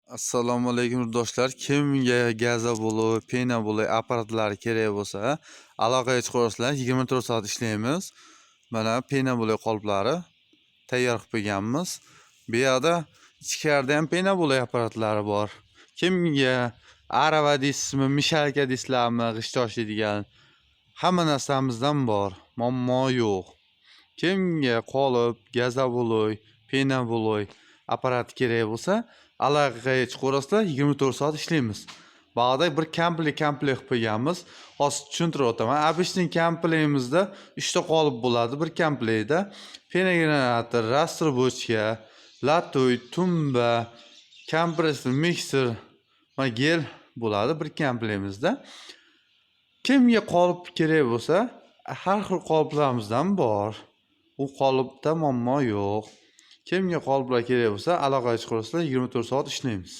Assalomu alaykum, yurtdoshlar. Kimga газобаллон, пеноблок apparatlari kerak bo'lsa, aloqaga chiqaverasizlar. 24 soat ishlaymiz. Mana, пеноблок qoliplari tayyor qilib qo'yganmiz. Bu yoqda, ichkarida ham пеноблок apparatlari bor. Kimga arava deysizmi, мешалка deysizlarmi, g'isht toshlaydigan, hamma narsamizdan bor. Muammo yo'q. Kimga qolip, газобаллон, пеноблок apparat kerak bo'lsa, aloqaga chiqaverasizlar, 24 soat ishlaymiz. Bag'da bir komplekt qilib qo'yganmiz. Hozir tushuntirib o'taman. Обычный komplektimizda 3 ta qolip bo'ladi bir komplektda. Пеногенератор, раструбочка, латой, tumba, kompressor, mikser va gel bo'ladi bir komplektimizda. Kimga qolip kerak bo'lsa, har xil qoliplarimizdan bor. U qolipda muammo yo'q. Kimga qoliplar kerak bo'lsa, aloqaga chiqaverasizlar, 24 soat ishlaymiz.